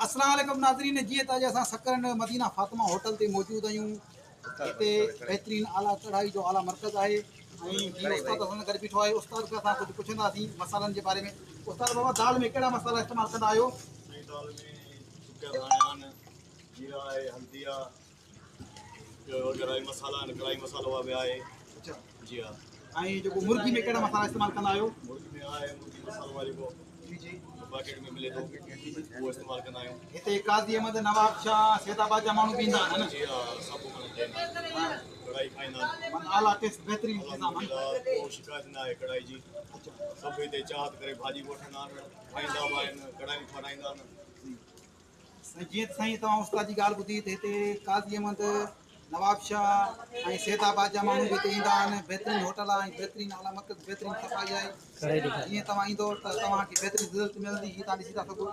اسلام عليڪم ناظرين جيئن ته اڄ اسان سڪرنڊ مدينه فاطمه هوٽل تي موجود آهيون هتي بهترين اعليٰ ڪڙهائي جو اعليٰ مرڪز آهي ۽ هي استاد اسان سان گڏ بيٺو آهي استاد کان اسان ڪجهه پڇنداسين مصالحن جي باري ۾ استاد بابا دال ۾ ڪهڙا مصالحا استعمال ڪندا آهيو؟ سائين دال ۾ سڪيل ڌاڻا آهن، جيرا آهي، هلدي آهي، ٻيو وغيره مصالحا آهن، ڪڙهائي مصالحو به آهي. اڇا جي ها. ۽ جيڪو مرغي ۾ ڪهڙا مصالحا استعمال ڪندا آهيو؟ مرغي ۾ آهي مرغي مصالحو آهي جيڪو جي جي پاڪيٽ ۾ ملي ٿو اهو استعمال ڪندا آهيون. هتي قاضي احمد، نواب شاهه، سيد آباد جا ماڻهو به ايندا آهن نه؟ جي ها سڀ ماڻهو هتي ايندا آهن ڪڙهائي کائيندا آهن. معنيٰ اعليٰ ٽيسٽ بهترين انتظام آهن. الحمدلله ڪو شڪايت نه آهي ڪڙهائي جي. سڀ هتي چاهت ڪري ڀاڄي به وٺندا آهن کائيندا به آهن ڪڙهايون کارائيندا آهن. سائين جيئن ته سائين توهان استاد جي ڳالهه ٻڌي ته هتي قاضي احمد، نواب شاهه ۽ سيد آباد جا ماڻهو به هتي ايندا آهن بهترين هوٽل آهي ۽ بهترين اعليٰ مرڪز بهترين صفائي آهي جيئن توهان ايندو ته توهان کي بهترين رزلٽ ملندي هي توهان ڏسي ٿا سگهو.